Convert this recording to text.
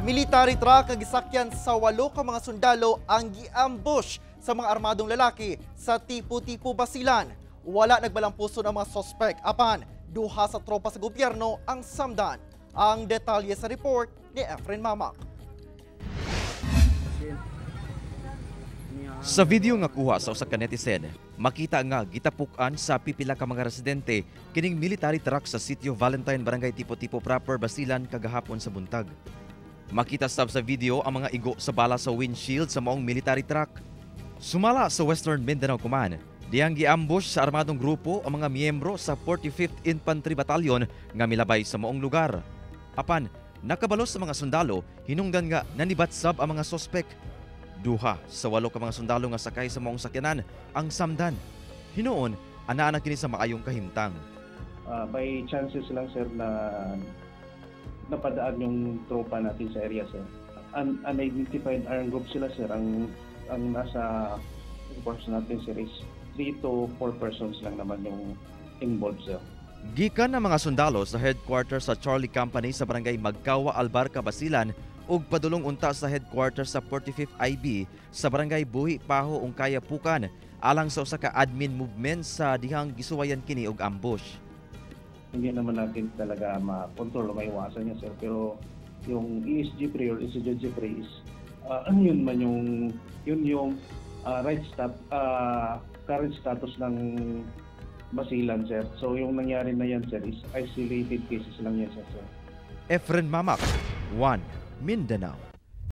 Military truck nga gisakyan sa walo ka mga sundalo ang gi-ambush sa mga armadong lalaki sa Tipo-Tipo, Basilan. Wala nagbalampuson ang mga sospek apan duha sa tropa sa gobyerno ang samdan. Ang detalye sa report ni Efren Mamak. Sa video nga kuha sa usa ka netizen, makita nga gitapuk-an sa pipila ka mga residente kining military truck sa Sitio Valentine, Barangay Tipo-Tipo Proper, Basilan kagahapon sa buntag. Makita sab sa video ang mga igo sa bala sa windshield sa maong military truck. Sumala sa Western Mindanao Command, diyang giambush sa armadong grupo ang mga miyembro sa 45th Infantry Battalion nga milabay sa maong lugar. Apan, nakabalos sa mga sundalo, hinungdan nga nanibat sab ang mga sospek. Duha sa walo ka mga sundalo nga sakay sa maong sakyanan ang samdan. Hinuon, anaa na kini sa maayong kahimtang. By chances lang, sir, na napadaan yung tropa natin sa area, sir. Unidentified armed group sila, sir. Ang nasa force natin, sir, is 3 to 4 persons lang naman yung involved, sir. Gikan ang mga sundalo sa headquarters sa Charlie Company sa Barangay Magkawa, Albarca, Basilan ug padulong unta sa headquarters sa 45th IB sa Barangay Buhi Paho, Ungkaya Pukan alang sa usa ka admin movement sa dihang gisuwayan kini og ambush. Hindi naman natin talaga ma-control o maiwasan yan, sir. Pero yung ESG pre or ESG pre is yun man yung yun yung right stat current status ng Basilan, sir. So yung nangyari na yan, sir, is isolated cases lang yan, sir. Efren Mamak, 1 Mindanao.